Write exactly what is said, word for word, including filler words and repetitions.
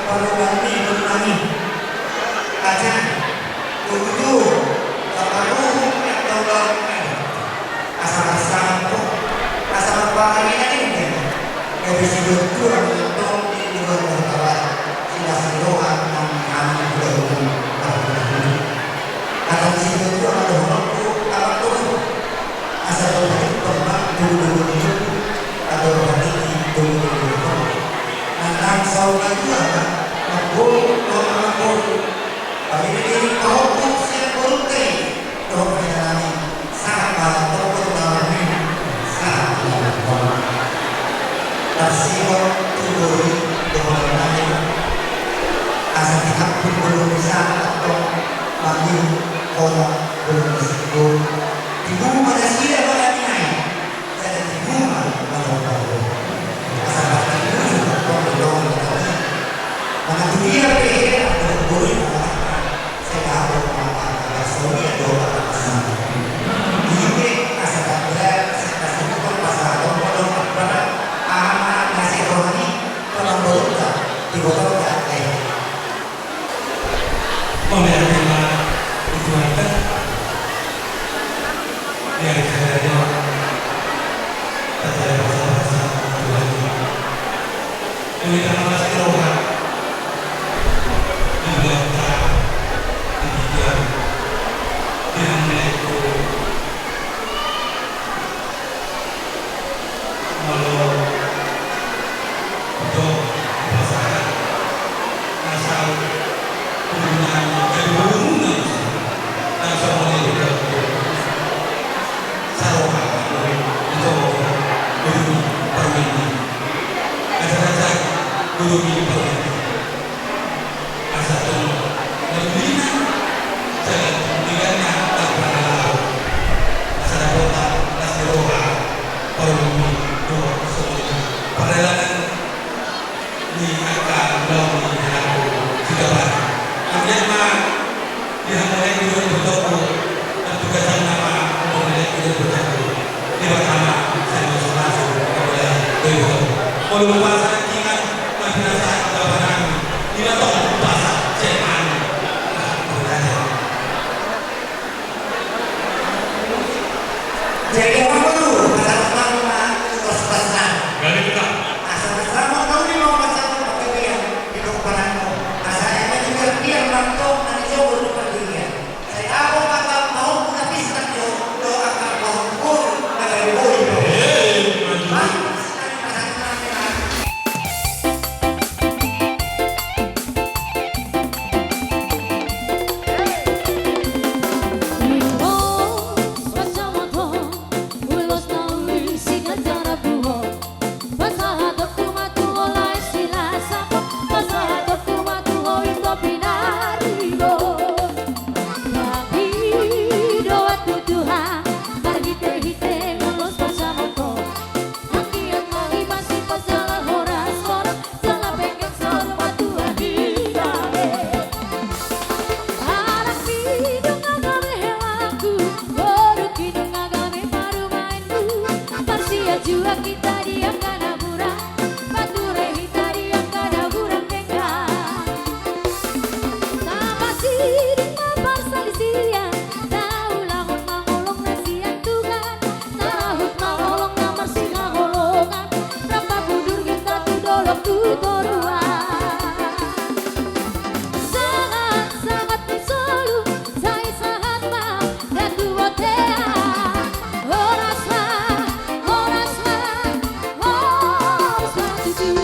Parumaen ni, parumaen ni. Aja. Tutu. Parumaen ni, parumaen ni. Asa marsangap, asa marparange na denggan. Gabe sidohot roha antong di luar martabat, silas ni roha nang hami di dalam martabat. Antong sidohot roha dohononku, amang dohot. Asa dohot pernah dulu-dulu di atau hati dulu-dulu. Nang saur matua, nang bolu, nang bolu. Paling ini kau siap beruntai. Dohot hami, sahat ma tongtong na marminggu, sahat ma tongtong. Tarsihon tu boru i dohonon nami, asa diampun boru ni sahat tong mangihu hona boru ni singkop. Di bumi ma nasida manami nai, jadi di bumi ma tongtong. Asa bakti bujur tongtong di dongan nami. Manang tu dia pe hela boru i ma. Asa tong na ulina, jala tong tigana, tong parhalado. Asa dapotan las ni roha, parungkilon dohot songon i pardalanan ni angka ulaon ni anakku Sigaban. Anggiat ma di hamu na ibu dohot botoku, nang tu gajanna ma umur ni ibu dohot botoku. Debata ma sai masu-masu, molo i botoku. Molo pasahat ingat, na pinasahat Bapanami, di na tong pasahat sian hami. Jadi, amang boru, pasahat ma, amang, tu pasupasu nami. Gabe ma. Asa pasahat ma, amang, di na pasahat ma, pasahat ma, di na pasahat ma. Asa, eh, ma juga, biar nang tong, nang ijo, boru, pasahat ma. Juak hita di angka na hurang, pature hita di angka na hurang denggan. Tapasiding ma parsalisian, taulahon ma holong na sian Tuhan, tarahut ma holong na marsihaholongan, rap marudur hita tu dolok tu toru,